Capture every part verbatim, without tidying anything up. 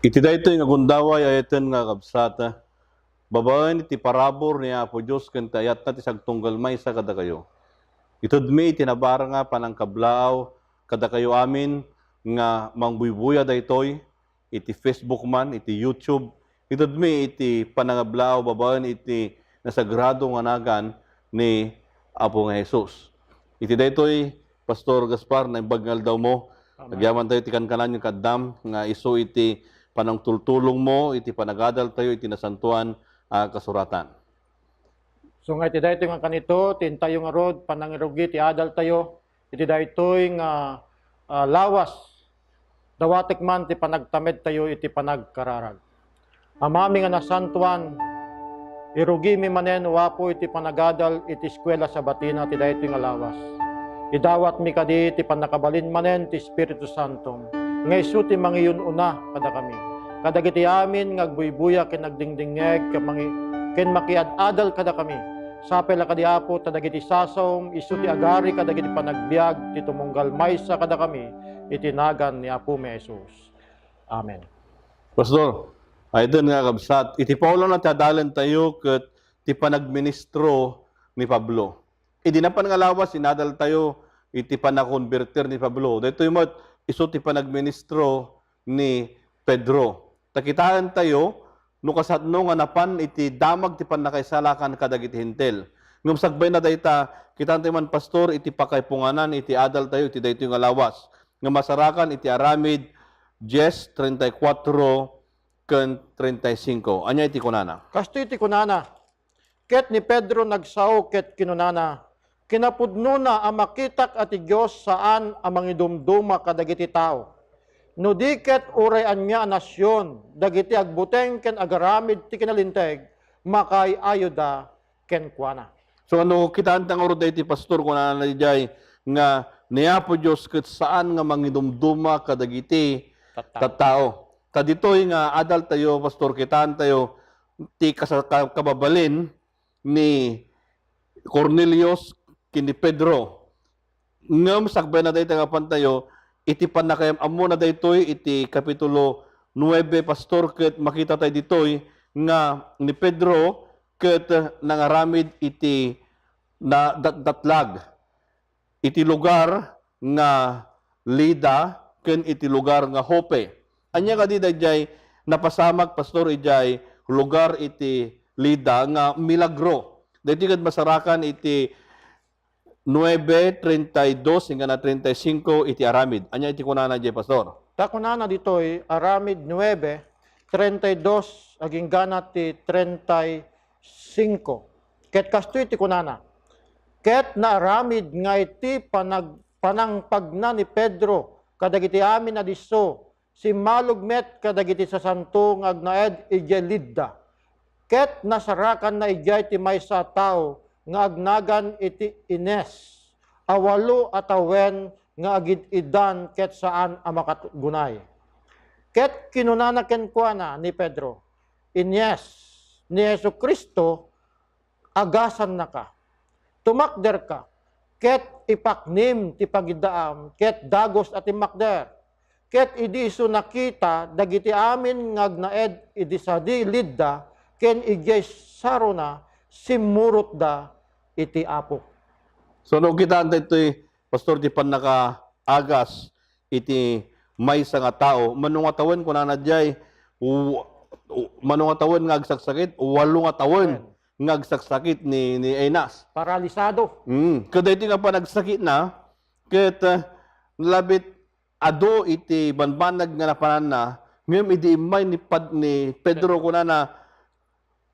Iti daytoy nga gundaway, ayaten nga kabsat, babaen iti parabur ni Apo Dios ken ti ayatna ti sagtunggal maysa kadakayo. Itedmi iti nabaranga panangkablaaw kadakayo amin nga mangbuybuya daytoy iti Facebook man, iti YouTube. Itedmi iti panangablaaw babaen iti nasagrado nga nagan ni Apo nga Jesus. Iti daytoy, Pastor Gaspar, naimbag nga aldawmo. Amen. Agyamantayo ti kankananyo kaddam nga isu iti panangtultulongmo iti panagadaltayo iti Nasantoan a Kasuratan. So nga iti daytoy nga kanito, ti intayo ngarud, panangirugi ti adaltayo, iti daytoy nga, ah, lawas, dawatek man ti panagtamedtayo iti panagkararag. Amami nga nasantoan, irugimi manen, O Apo, iti panagadal iti eskuela Sabatina ti daytoy nga lawas. Idawatmi kadi ti pannakabalin manen ti Espiritu Santo, nga isu ti mangiyun-una kadakami, kadagiti amin nga agbuybuya ken nagdingdingngeg ken mangi-, ken makiad-adal kadakami. Sapay la kadi, Apo, ta dagiti sasawom isu ti agari kadagiti panagbiag ti tumunggal maysa kadakami iti nagan ni Apomi a Jesus. Amen. Pastor, ayden nga kabsat, iti paulana ti adalentayo ket ti panagministro ni Pablo. Idi napan nga lawas, inadaltayo iti panakonbertir ni Pablo. Daytoy met isu ti panagministro ni Pedro. Ta kitaentayo no kasano nga napan iti damag ti pannakaisalakan kadagiti Hentil. Ngem sakbayna dayta, kitaentayo man, Pastor, iti pakaipunganan iti adaltayo iti daytoy nga lawas nga masarakan iti Aramid diez, treinta y cuatro ken treinta y cinco. Ania iti kunana? Kastoy ti kunana, ket ni Pedro nagsao ket kinunana, kinapudnona a makitak a ti Dios saan a mangidumduma kadagiti tao. No di ket uray ania a nasion, dagiti agbuteng ken agaramid ti kinalinteg, makaay-ayoda kenkuana. So, ano, kitaanta ngarud daytoy, Pastor, kunana idiay nga ni Apo Dios ket saan nga mangidumduma kadagiti Tattao. tattao. Ta ditoy nga adaltayo, Pastor, kitaantayo ti kasa-, ka-, kababalin ni Cornelius ken ni Pedro. Ngem sakbayna dayta nga pantayo, iti pannakaam-ammona daytoy iti Kapitulo nuebe, Pastor, ket makita tayo ditoy nga ni Pedro ket nangaramid iti na-, dat-, datlag iti lugar nga Lida ken iti lugar nga Joppe. Ania kadi daydiay napasamak, Pastor, idiay lugar iti Lida nga milagro? Daytoy ket masarakan iti nuebe treinta y dos inggana treinta y cinco iti Aramid. Ania iti kunana diay, Pastor? Ta kunana ditoy, Aramid nuebe, treinta y dos aginggana ti treinta y cinco. Ket kastoy ti kunana, ket naaramid nga iti panag-, panangpagna ni Pedro kadagiti amin a disso, simmalog met kadagiti sasanto nga agnaed idiay Lidda. Ket nasarakanna idiay ti maysa a tao nga agnagan iti Eneas, a walo a tawen nga agid-iddan ket saan a makatgunay. Ket kinunana kenkuana ni Pedro, Eneas, ni Jesu-Cristo agasannaka. Tumakderka, ket ipaknim ti pagiddaam, ket dagus a timmakder. Ket idi isu nakita dagiti amin nga agnaed idi sadi Lidda ken idiay sarona, simmurotda iti Apo. So, no, kitaan daytoy, Pastor, ti pannakaagas iti maysa nga tao. Mano nga tawen, kunana diay, w-, w-, mano nga tawen nga agsaksakit? Walo nga tawen Amen. nga agsaksakit ni, ni Eneas. Paralisado. Mm. Ket daytoy nga panagsakitna, ket, ah, labit adu iti banbanag nga napananna, ngem idi immay ni Pad-, ni Pedro, kunana,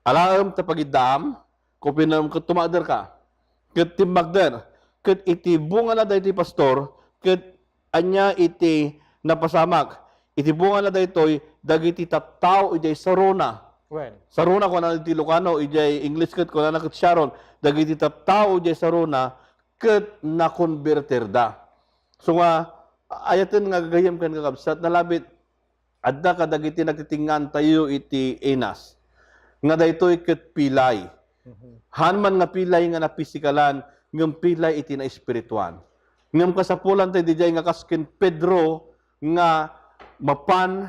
"Alaem ta pagiddaam, kupinem ket tumakderka." Ket timmakder. Ket iti bungana daytoy, Pastor, ket ania iti napasamak? Iti bungana daytoy, dagiti tattao idiay sarona. Wen. Sarona, kunana iti Ilocano, idiay English ket kunana ket Sharon. Dagiti tattao idiay sarona ket nakonbertirda. So nga, ayaten nga gagayyem ken kakabsat, nalabit, adda kadagiti nagtitingngaantayo iti Eneas, nga daytoy ket pilay. Mhm. Haan man nga pilay nga napisikalan, ngem pilay iti naespirituan. Ngem kasapulan tayo didiay nga kas ken Pedro nga mapan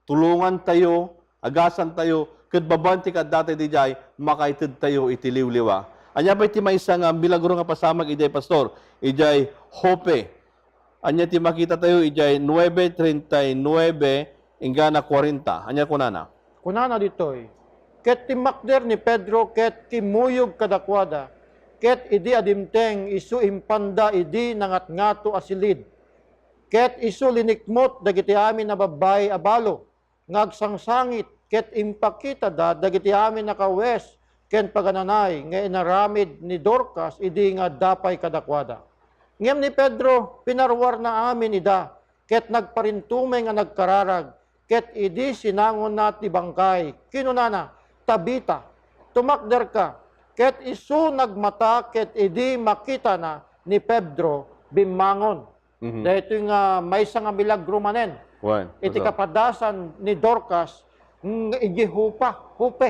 tulongantayo, agasantayo, ket babaen ti kaadda tay didiay, makaitedtayo iti liwliwa. Ania pay ti maysa nga milagro nga pasamak idiay, Pastor? Idiay Joppe. Ania ti makitatayo idiay nuebe treinta y nuebe inggana kuarenta? Ania kunana? Kunana ditoy, ket timmakder ni Pedro ket kimmuyog kadakuada, ket idi adimteng, isu impanda idi nangatngato a silid. Ket isu linikmut dagiti amin a babbai a balo nga agsangsangit, ket impakitada dagiti amin a kawes ken pagananay nga inaramid ni Dorcas idi nga adda pay kadakuada. Ngem ni Pedro, pinaruarna amin ida, ket nagparintumeng a nagkararag, ket idi sinangonna ti bangkay, kinunana, "Tabita, tumakderka." Ket isu nagmata, ket idi makitana ni Pedro, bimmangon. Mhm. Daytoy nga maysa nga milagro manen. Wen, iti totoo. Kapadasan ni Dorcas, nga idiay Joppe, Joppe.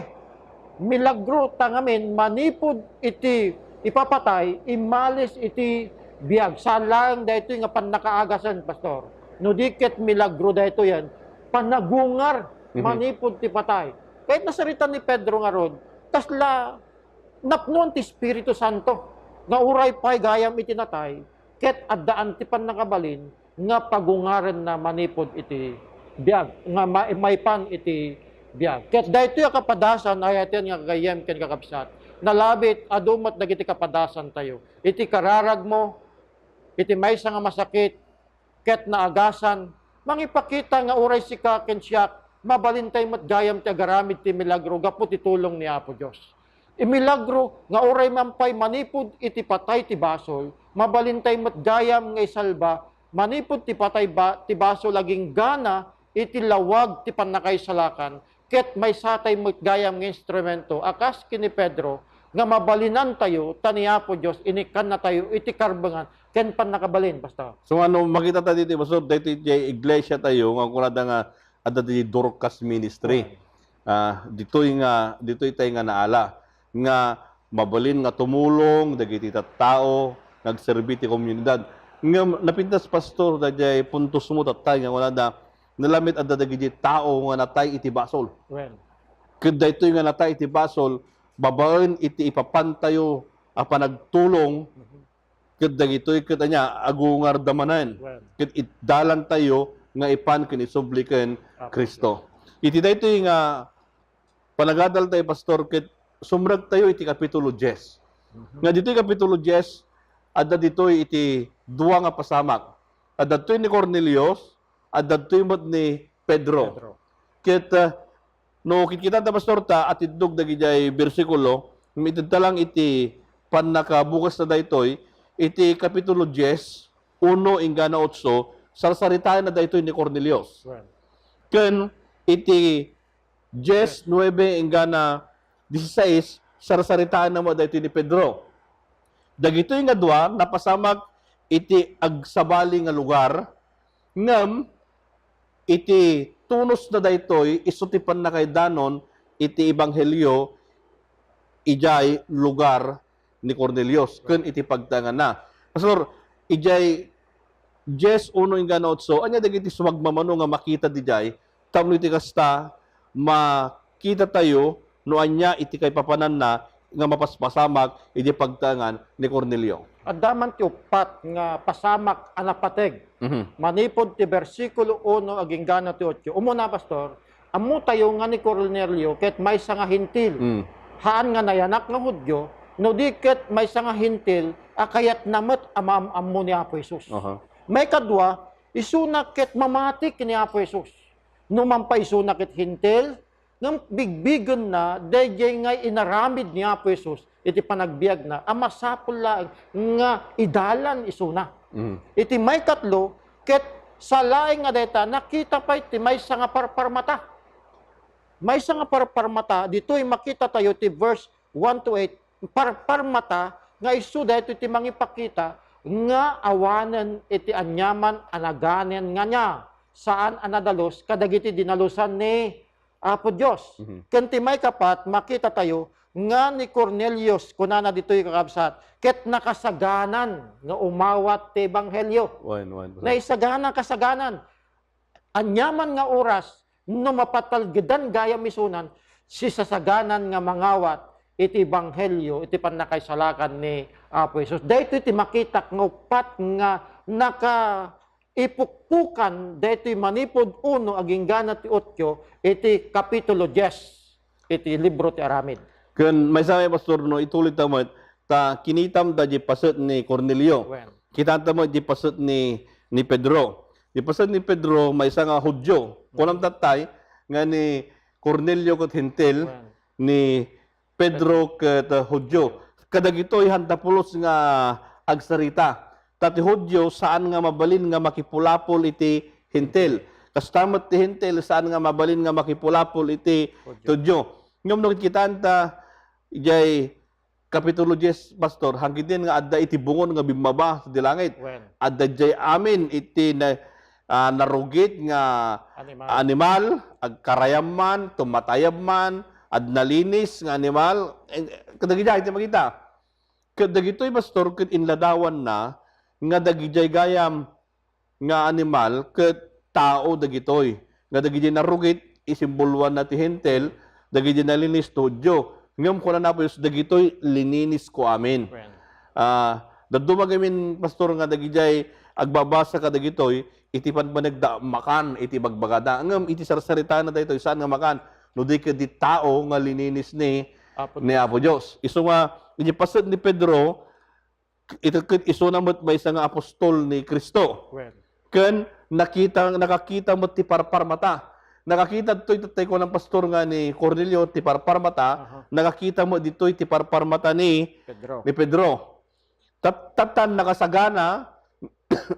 Milagro ta ngamin manipud iti ipapatay, immalis iti biag. Saan laeng daytoy nga pannakaagasan, Pastor. No di ket milagro daytoyen, panagungar Mhm. manipud ti patay. Ket nasarita ni Pedro ngarud, kasla napnoan ti Espiritu Santo nga uray pay gayam iti natay, ket addaan ti pannakabalin nga pagungarenna manipud iti biag, nga ma-, maipan iti biag. Ket daytoy a kapadasan, ay-ayaten nga gagayyem ken kakabsat, nalabit, adu met dagiti kapadasantayo. Iti kararagmo, iti maysa nga masakit, ket naagasan, mangipakita nga uray sika ken siak, mabalintay met gayam ti agaramid ti milagro gapu ti tulong ni Apo Dios. Imilagro nga uray man pay manipud iti patay ti basol, mabalintay met gayam nga isalba manipud ti patay ba-, ti basol agingga iti lawag ti pannakaisalakan, ket maysatay met gayam nga instrumento a kas ken ni Pedro nga mabalinantayo, ta ni Apo Dios inikkannatayo iti karbengan ken pannakabalin, Pastor. So, ano, makita ta ditoy, Pastor, daytoy diay iglesia tayo nga kunada nga adda di Dorcas Ministry. Right. Ah, ditoy nga, ditoy tay nga naala nga mabalin nga tumulong dagiti tattao, nagserbi ti komunidad. Ngem napintas, Pastor, daydiay puntos mo tattay nga kunada, nalamet adda dagiti tao nga natay iti basol. Well. Ket daytoy nga natay iti basol, babaen iti ipapantayo a panagtulong, Mhm. ket dagitoy ket ania, agungarda manen. Well. Ket itdalantayo nga ipan ken isubli ken Apo Cristo. Iti daytoy nga panagadaltayo, Pastor, ket sumrektayo iti Kapitulo dies. Mhm. Nga ditoy Kapitulo dies, adda ditoy iti dua nga pasamak. Adda ditoy ni Cornelius, adda ditoy met ni Pedro. Pedro. Ket, ah, no kitkitanta, Pastor, ta atiddog dagidiay bersikulo, ngem itedta lang iti pannakabukasna daytoy, iti Kapitulo dies, uno inggana otso, sarsaritaenna daytoy ni Cornelius. Well. Ken iti dies, nuebe inggana dieciséis, sarsaritaenna met daytoy ni Pedro. Dagitoy nga dua, napasamak iti agsabali nga lugar, ngem iti tunosna daytoy, isu ti pannakaidanon iti ebanghelio idiay lugar ni Cornelius, ken iti pagtaenganna. Pastor, idiay dies uno inggana otso, ania dagiti sumagmamano nga makita didiay tapno iti kasta, makitatayo no ania iti kaipapananna nga mapaspasamak iti pagtaengan ni Cornelio. Adda man ti uppat nga pasamak a napateg. Mhm. Manipud ti bersikulo uno agingga ti otso. Umuna, Pastor, ammotayo nga ni Cornelio ket maysa nga Hentil. Mm. Haan nga nayanak nga Judio, no di ket maysa nga Hentil a kayatna met a maam-ammo ni Apo Jesus. Aha. Maikadua, isuna ket mamati ken ni Apo Jesus. No manpaisuna ket Hentil, ngem bigbigenna daydiay nga inaramid ni Apo Jesus iti panagbiagna a masapul laeng nga idalan isuna. Mm. Iti maikatlo, ket sa laeng nga dayta, nakita pay ti maysa nga parparmata. Maysa nga parparmata, ditoy makita tayo ti verse one to eight, parparmata nga isu daytoy ti mangipakita nga awanen iti aniaman a naganen nga nia, saan a nadalus kadagiti dinalusan ni Apo Dios. Mhm. Ken ti maikapat, makita tayo nga ni Cornelius, kunana ditoy, kakabsat, ket nakasaganan nga umawat ti ebanghelio. Wen, wen, wen. Naisagana, kasaganan. Aniaman nga oras, no mapatalgedan gayam isunan, sisasaganan nga mangawat iti ebanghelio, iti pannakaisalakan ni Apo Jesus. Daytoy ti makitak nga uppat nga nakaipukpukan daytoy manipud uno agingga ti otso iti kapitulo dies iti libro ti Aramid. Ken maysa nga, Pastor, no, ituloy ta met, ta kinitam da di paset ni Cornelio. Wen. Kita ta met di paset ni, ni Pedro. Di paset ni Pedro, maysa nga Judio. Kunam tattay nga ni Cornelio ket Hentil, wen, ni Pedro ket, uh, Judio. Kadagitoy handa pulos nga agsarita. Ta ti Judio, saan nga mabalin nga makipulapol iti Hentil. Kasta met ti Hentil, saan nga mabalin nga makipulapol iti Judio. Judio. Ngem no kitaan ta, ijay Kapitulo dies, Pastor, hangkidin nga adda iti bungon nga bimmaba sa di langit. Wen. Adda jay amin iti na-, ah, narugit nga animal, animal, agkarayam man, tumatayab man, adda nalinis nga animal. Eh, kadagiti iti makita. Kadagitoy, Pastor, ket inladawanna nga dagijay gayam nga animal ket tao dagitoy. Nga dagiti narugit, isimboloanna ti Hentil, dagiti nalinis ti Judio. Ngem kuna ni Apo Jesus, "Dagitoy lininisko amin." Amen. Ah, dadduma gamin, Pastor, nga dagijay agbabasa kadagitoy, iti pammanegda makan iti bagbagada. Ngem iti sarsaritana daytoy, saan nga makan? No di ket di tao nga lininis ni, Apo ni Dios. Apo Dios. Isu nga, iti paset ni Pedro, iti ket isuna met maysa nga apostol ni Cristo. Wen. Ken nakita, nakakita met ti parparmata. Nakakita ditoy, tattay kunan, Pastor, nga ni Cornelio ti parparmata, aha, nakakita met ditoy ti parparmata ni Pedro. Ni Pedro. Tat-, tattan nakasagana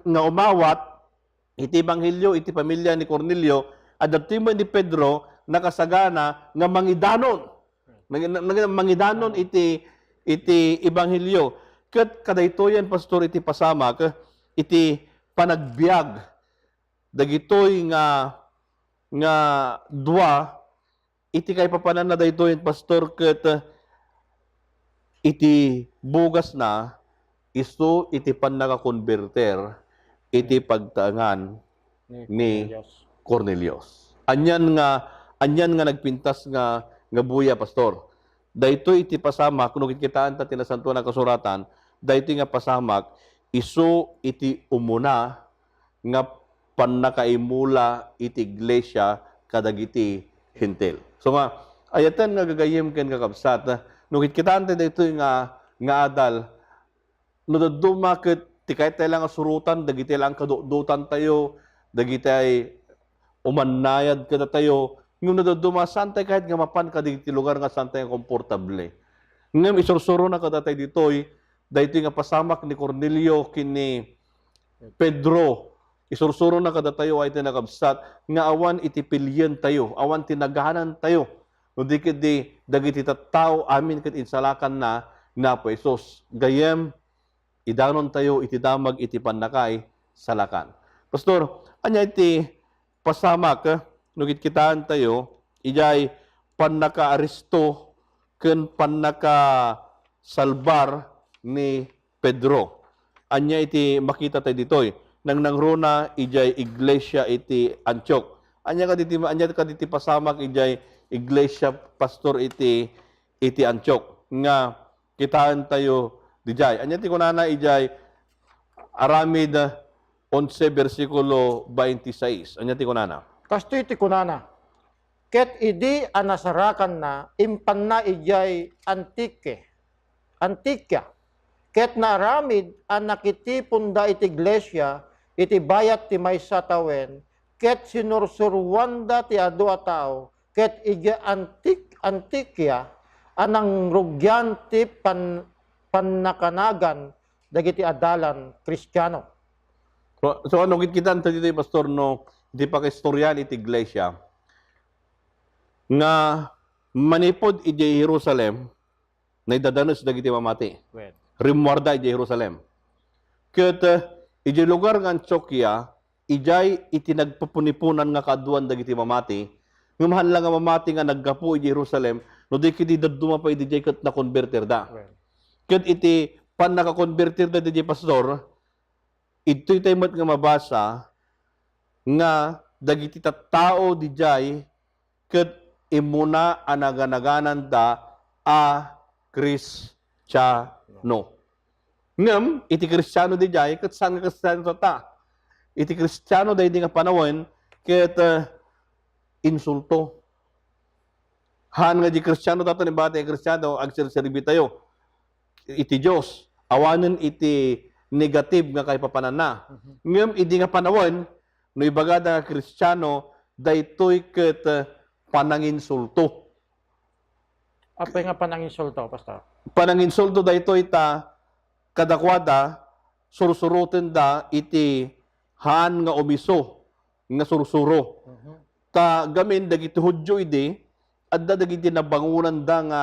nga umawat iti ebanghelio iti pamilya ni Cornelio, adda ditoy met ni Pedro nakasagana nga mangidanon. Nag-, nag-, mangidanon iti, iti ebanghelio. Ket kadaytoyen, Pastor, iti pasamak, iti panagbiag dagitoy nga, nga dua, iti kaipapananna daytoyen, Pastor, ket, eh, iti bugasna, isu iti pannakakonbertir iti pagtaengan ni, ni Cornelius. Cornelius. Anian nga, anian nga nagpintas nga, nga buya, Pastor. Daytoy iti pasamak, no kitkitaen ta ti Nasantoan a Kasuratan, daytoy nga pasamak, isu iti umuna nga pannakaimula iti iglesia kadagiti Hentil. So nga, ayaten nga gagayyem ken kakabsat, no kitkitaen ta daytoy nga, nga adal, no dadduma ket ti kayat tayo la nga surotan, dagiti la nga kadudotan tayo, dagiti ay umannayad kadatayo, ngem no dadduma, saan tayo kayat nga mapan kadagiti lugar nga saan tayo komportable. Ngem isursurona kadatayo ditoy, daytoy nga pasamak ni Cornelio ken ni Pedro, isursurona kadatayo ay ti nakabsat nga awan iti pilien tayo, awan ti naganan tayo, no di ket di dagiti tattao amin ket insalakanna ni Apo Jesus. Gayyem, idanon tayo iti damag iti pannakaisalakan. Pastor, ania iti pasamak, eh, no kitkitaen tayo, ijay pannakaaristo ken pannakasalbar ni Pedro. Ania iti makita tayo ditoy? Nangnangruna ijay iglesia iti Antioch. Ania kaditi, ania kaditi pasamak ijay iglesia, Pastor, iti, iti Antioch? Nga kitaen tayo dijay. Ania ti kunana ijay Aramid onse, bersikulo twenty-six? Ania ti kunana? Kastoy ti kunana, "Ket idi a nasarakanna, impanna idiay Antique, Antikia, ket naaramid a nakitiponda iti iglesia iti bayat ti maysa tawen, ket sinursuroanda ti adu a tao, ket idiay Antik-, Antikia a nangrugian ti pan-, pannakanagan dagiti adalan Kristiano." So, so, ano, kitkitaen ta ditoy, Pastor, no, di pakaistorian iti iglesia nga manipud idiay Jerusalem, naidadanes dagiti mamati. Wen. Rimmuarda idiay Jerusalem. Ket, eh, idiay lugar nga Antioquia, idiay iti nagpupuniponan nga kaaduan dagiti mamati, ngem haan la nga mamati nga naggapu idiay Jerusalem, no di ket dadduma pay idiay ket nakonbertirda. Wen. Ket iti pannakakonbertirda idiay, Pastor, idtoy tayo met nga mabasa nga dagiti tattao didiay ket immuna a naganagananda a Kristiano. Ngem iti Kristiano didiay, ket saan nga Kristiano tatta. Iti Kristiano daydi nga panawen, ket, eh, insulto. Haan nga di Kristiano tatta, ni bati nga Kristiano, agserserbi tayo iti Dios. Awanen iti negative nga kaipapananna. Mhm. Ngem idi nga panawen, no ibagada nga Kristiano, daytoy ket, eh, pananginsulto. Apay nga pananginsulto, Pastor? Pananginsulto daytoy ta kadakuada, sursurotenda iti haan nga umiso nga sursuro. Mhm. Ta gamin dagiti Judio idi, adda dagiti nabangonanda nga,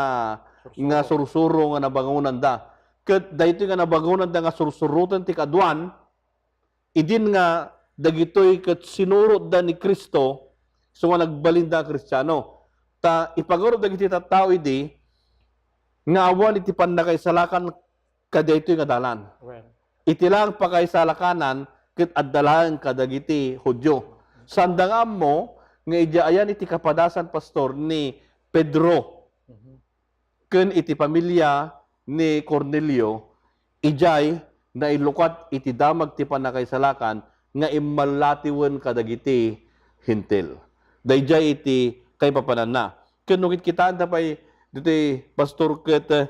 Sursuro. nga sursuro nga nabangonanda. Ket daytoy nga nabangonanda nga sursuroten ti kaduan, idin nga dagitoy ket sinurotda ni Cristo, isu nga nagbalinda a Kristiano. Ta ipagarupda dagiti tattao idi nga awan iti pannakaisalakan kadaytoy nga dalan. Well. Iti laeng pakaisalakanan ket adda laeng kadagiti Judio. Saanda nga ammo nga idiay ayan iti kapadasan, Pastor, ni Pedro Mhm. ken iti pamilya ni Cornelio, idiay nailukat iti damag ti pannakaisalakan nga immallatiwen kadagiti Hentil. Daydiay iti kaipapananna. Ken no kitkitaenta pay ditoy, Pastor, ket, eh,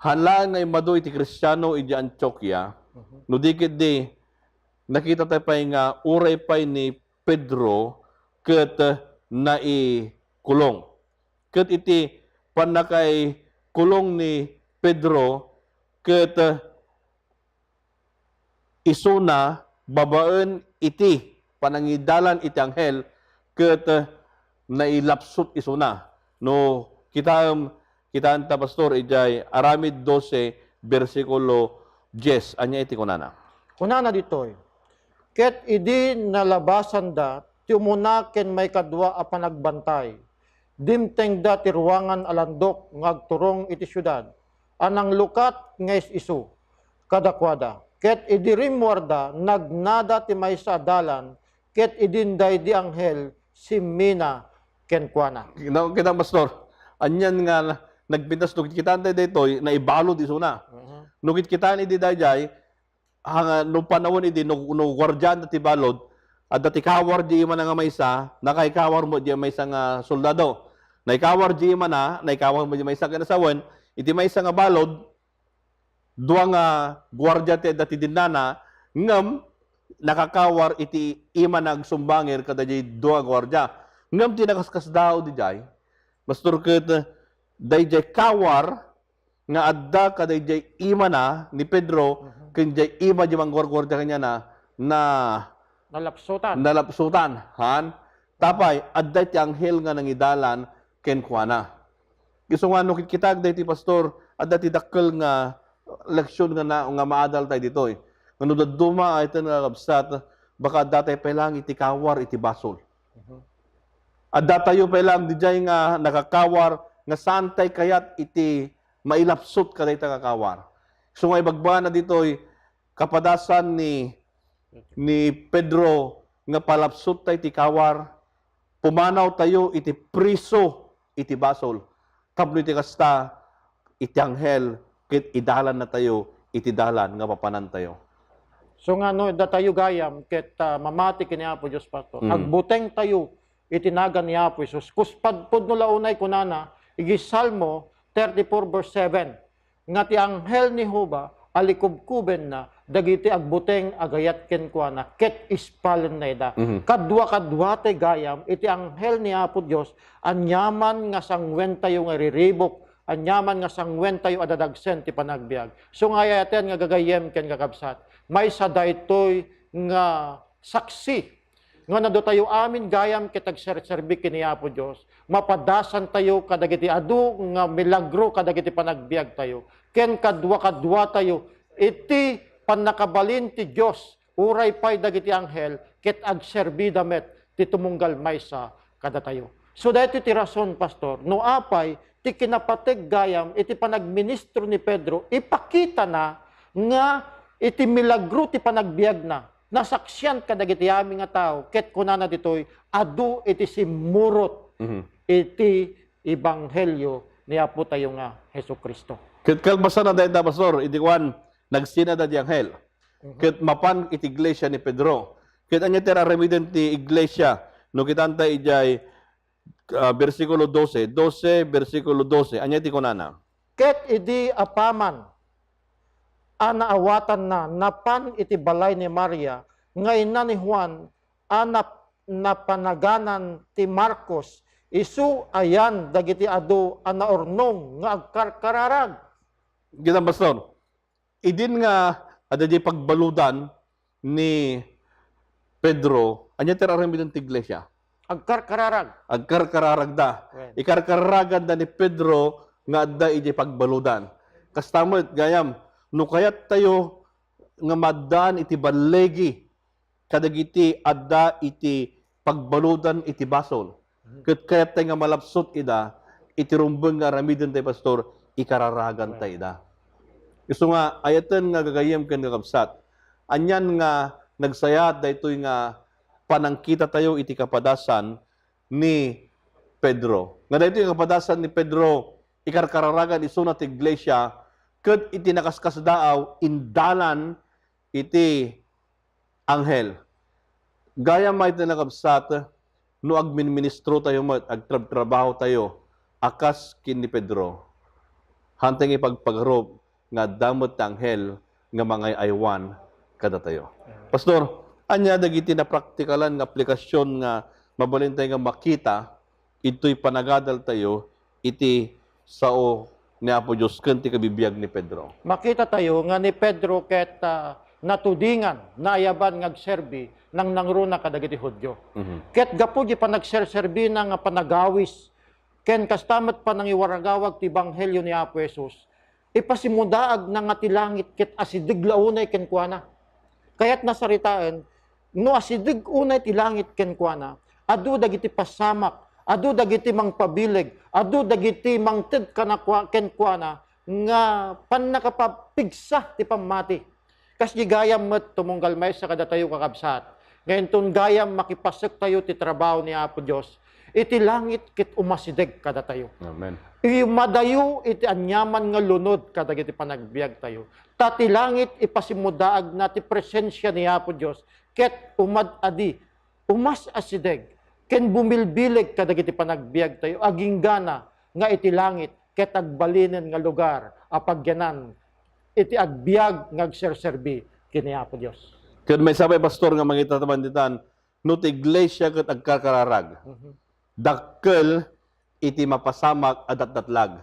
haan laeng nga immadu iti Kristiano idiay Antioquia, Mhm. no di ketdi, nakitatayo pay nga uray pay ni Pedro ket, eh, naikulong. Ket iti pannakaikulong ni Pedro ket, eh, isuna babaen iti panangidalan iti anghel ket, eh, nailapsut isuna. No kitaem, kitaenta, Pastor, idiay Aramid dose, bersikulo dies. Ania iti kunana? Kunana ditoy, Ket idi nalabasanda ti umuna ken maikadua a panagbantay, dimtengda ti ruangan a landok nga agturong iti siudad a nanglukat nga is-isu kadakuada. Ket idi rimmuarda, nagnada ti maysa a dalan, ket idin daydi anghel simmina kenkuana. Kita, kita, Pastor, anian nga nagpintas, no kitkitaen daytoy, naibalud isuna. Mhm. No kitkitaen idi daydiay, ah, no panawen idi, no, no guardian ti balud, adda ti kawar di imana nga maysa, nakaikawar met di maysa nga soldado. Naikawar di imana, naikawar met di maysa nga kinasawen, iti maysa nga balud, dua nga guardia ti adda ti dinnana, ngem nakakawar iti imana agsumbanger kadaydiay dua nga guardia. Ngem ti nakaskasdaaw didiay, Pastor, ket daydiay kawar nga adda kadaydiay imana ni Pedro, Mhm. ken diay ima di mangguarguardia kaniana, na Nalapsutan. nalapsutan, han? Tapay, adda ti anghel nga nangidalan kenkuana. Isu nga no kitkitaek daytoy, Pastor, adda ti dakkel nga leksion nga na, nga maadal tayo ditoy. Nga no dadduma, ay, ita nga kabsat, baka adda tayo pay lang iti kawar iti basol. Mhm. Adda tayo pay lang didiay nga nakakawar nga saan tayo kayat iti mailapsut kadayta nga kawar. Isu nga ibagbagana ditoy, kapadasan ni, ni Pedro nga palapsut tayo iti kawar, pumanaw tayo iti priso iti basol. Tapno iti kasta, iti anghel ket idalanna tayo iti dalan nga papanan tayo. So nga no, datayo gayam ket, ah, mamati ken ni Apo Dios, Pastor. Mm. Agbuteng tayo iti nagan ni Apo Jesus. Kuspad pudno la unay kunana, iti Salmo thirty-four verse seven, nga ti anghel ni Jehovah alikubkubenna dagiti agbuteng a gayat kenkuana ket ispalenna ida. Mhm. Kadua-kadua tay gayam iti anghel ni Apo Dios, aniaman nga sanguen tayo nga iriribuk, aniaman nga sanguen tayo a dadagsen ti panagbiag. So nga ay-ayaten nga gagayyem ken kakabsat, maysa daytoy nga saksi nga no datayo amin gayam ket agserserbi ken ni Apo Dios, mapadasan tayo kadagiti adu nga milagro kadagiti panagbiag tayo, ken kadua-kadua tayo iti pannakabalin ti Dios, uray pay dagiti anghel, ket agserbida met ti tumunggal maysa kadatayo. So, daytoy ti rason, Pastor, no apay ti kinapateg gayam iti panagministro ni Pedro, ipakitana nga iti milagro ti panagbiagna, nasaksian kadagiti amin nga tao, ket kunana ditoy, adu iti simmurot Mhm. iti ebanghelio ni Apo tayo nga Jesu-Cristo. Ket kalpasan na dayta, Pastor, idi kuan, nagsinada di anghel. Mhm. Ket mapan iti iglesia ni Pedro. Ket ania ti aramiden ti iglesia? No kitanta idiay, ah, bersikulo dose, dose, bersikulo dose. Ania ti kunana? Ket idi apaman a naawatanna, napan iti balay ni Maria nga ina ni Juan a nap-, napanaganan ti Marcos, isu ayan dagiti adu a naurnong nga agkarkararag. Gidam, Pastor, idin nga adda di pagbaludan ni Pedro, ania ti aramiden ti iglesia? Agkarkararag. Agkarkararagda. Wen. Ikarkararaganda ni Pedro nga adda iti pagbaludan. Kasta met, gayam, no kayat tayo nga maaddaan iti balligi kadagiti adda iti pagbaludan iti basol. Mhm. Ket kayat tayo nga malapsot ida, iti rumbeng nga aramiden tayo, Pastor, ikararagan tayo ida. Isu nga, ayaten nga gagayyem ken kakabsat, anian nga nagsayaat daytoy nga panangkita tayo iti kapadasan ni Pedro. Nga daytoy nga kapadasan ni Pedro, ikarkararagan isuna ti iglesia, ket iti nakaskasdaaw, indalan iti anghel. Gayam mayat nga kakabsat, no agminministro tayo met, agtrabtrabaho tayo, a kas ken ni Pedro, hantay nga ipagpagarup nga adda met ti anghel nga mangay-aywan kadatayo. Pastor, ania dagiti napraktikalan nga aplikasyon nga mabalin tayo nga makita ditoy panagadal tayo iti sao ni Apo Dios ken ti kabibiag ni Pedro? Makita tayo nga ni Pedro ket, ah, natudingan, naayaban nga agserbi, nangnangruna kadagiti Judio. Mhm. Ket gapu di panagserserbina nga panagawis, ken kasta met panangiwaragawag ti ebanghelio ni Apo Jesus, ipasimudaagna nga ti langit ket asideg la unay kenkuana. Kayatna saritaen, no asideg unay ti langit kenkuana, adu dagiti pasamak, adu dagiti mangpabileg, adu dagiti mangted kanakua-, kenkuana nga pannakapapigsa ti pammati. Kas di gayam met tumunggal maysa kadatayo, kakabsat, nga inton gayam makipasektayo ti trabaho ni Apo Dios, iti langit ket umasideg kadatayo. Amen. Imadayo iti aniaman nga lunod kadagiti panagbiagtayo. Ta ti langit ipasimudaagna ti presensia ni Apo Dios, ket umad-adi, umas-asideg, ken bumilbileg kadagiti panagbiagtayo, aginggana nga iti langit ket agbalinen nga lugar a pagyanan iti agbiag nga agserserbi ken ni Apo Dios. Ken maysa pay, Pastor, nga mangitataman ditan, no ti iglesia ket agkarkararag, Mhm. dakkel iti mapasamak a datdatlag.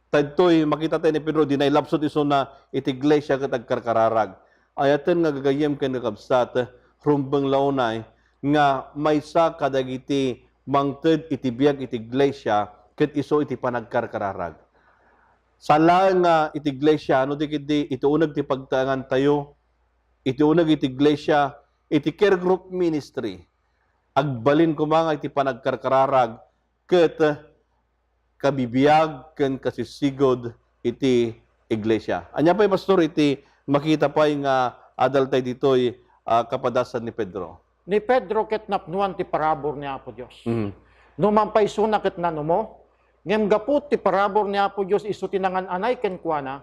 Daytoy, makita tayo ni Pedro, di nailapsut isuna iti iglesia ket agkarkararag. Ayaten nga gagayyem ken kakabsat, rumbeng la unay nga maysa kadagiti mangted iti biag iti iglesia ket isu iti panagkarkararag. Saan laeng nga iti iglesia, no di ketdi iti uneg ti pagtaengan tayo, iti uneg iti iglesia, iti care group ministry, agbalin koma nga iti panagkarkararag ket kabibiag ken kasisigud iti iglesia. Ania pay, Pastor, iti makita pay nga adal tayo ditoy, ah, kapadasan ni Pedro? Ni Pedro ket napnoan ti parabur ni Apo Dios. Mhm. No man pay isuna ket nanumo, ngem gapu ti parabur ni Apo Dios isu ti nangan-anay kenkuana,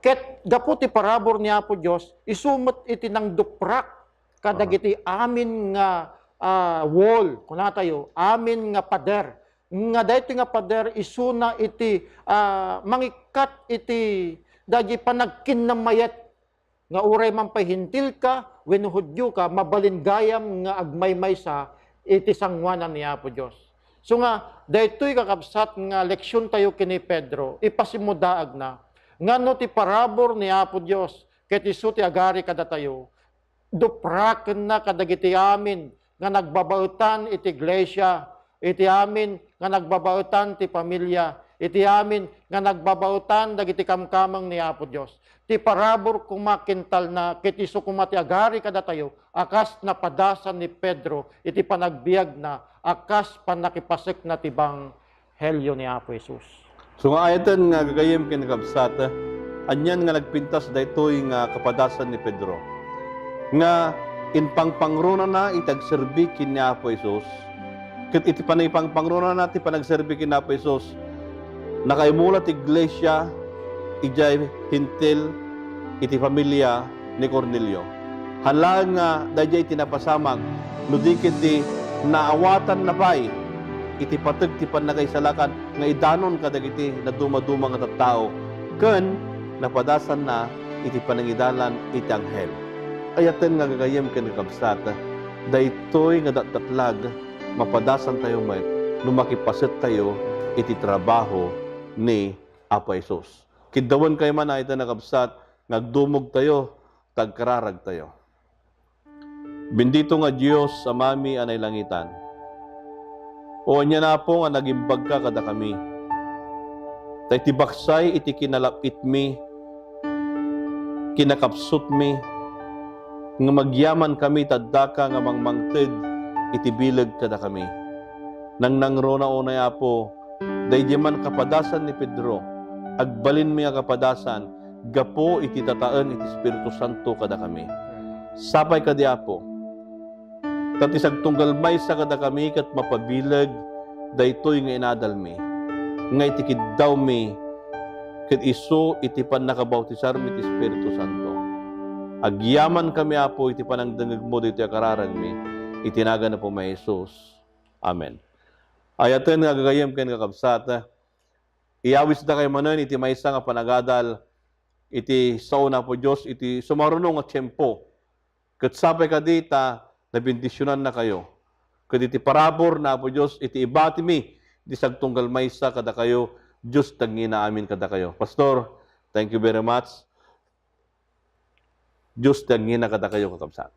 ket gapu ti parabur ni Apo Dios isu met iti nangduprak kadagiti Aha. amin nga, ah, wall, kunatayo, amin nga pader. Nga daytoy nga pader isuna iti, ah, mangikkat iti dagiti panagkinnamayat nga uray man pay Hentil ka wenno Judio ka, mabalin gayam nga agmaymaysa iti sangoanan ni Apo Dios. So nga, daytoy kakabsat nga leksion tayo ken ni Pedro, ipasimudaagna nga no ti parabur ni Apo Dios ket isu ti agari kadatayo, duprakenna kadagiti amin nga nagbabaetan iti iglesia, iti amin nga nagbabaetan ti familia, iti amin nga nagbabaetan dagiti kamkameng ni Apo Dios. Ti parabur koma ken talna ket isu koma ti agari kadatayo a kas napadasan ni Pedro iti panagbiagna a kas pannakipasekna ti bang helio ni Apo Jesus. So nga ayaten nga gagayyem ken kakabsat, anian nga nagpintas daytoy nga kapadasan ni Pedro? Nga impangpangrunana iti agserbi ken ni Apo Jesus. Ket iti panangipangpangrunana ti panagserbi ken ni Apo Jesus, nakaimula ti iglesia idiay Hentil iti familia ni Cornelio. Haan laeng nga daydiay ti napasamak, no di ket ti naawatanna pay iti pateg ti pannakaisalakan nga idanon kadagiti nadumaduma nga tattao, ken napadasanna iti panangidalan iti anghel. Ayaten nga gagayyem ken kakabsat, daytoy nga datdatlag, mapadasantayo met no makipasettayo iti trabaho ni Apo Jesus. Kiddawenkayo man, ayaten nga kakabsat, nga agdumogtayo, ta agkararagtayo. Bendito nga Dios, Amami a nailangitan. O ania, Apo, nga nagimbagka kadakami. Ta iti baksay iti kinalap-itmi, kinakapsutmi, nga magyamankami ta addaka nga mangmangted iti bileg kadakami. Nangnangruna unay, Apo, daydiay man kapadasan ni Pedro, agbalinmi nga kapadasan gapu iti tataen iti Espiritu Santo kadakami. Sapay kadi, Apo, ta ti sagtunggal maysa kadakami ket mapabileg daytoy nga inadalmi, nga iti kiddawmi ket isu iti pannakabautisarmi ti Espiritu Santo. Agyamankami, Apo, iti panangdengngegmo daytoy a kararagmi, iti nagan ni Apo Jesus. Amen. Ayaten nga gagayyem ken kakabsat, iyawisdakayo manen iti maysa nga panagadal iti sao ni Apo Dios iti sumaruno nga tiempo. Ket sapay kadi ta nabendisionannakayo. Ket iti parabur ni Apo Dios iti ibatimi iti sagtunggal maysa kadakayo, Dios ti agngina amin kadakayo. Pastor, thank you very much. Dios ti agngina kadakayo, kakabsat.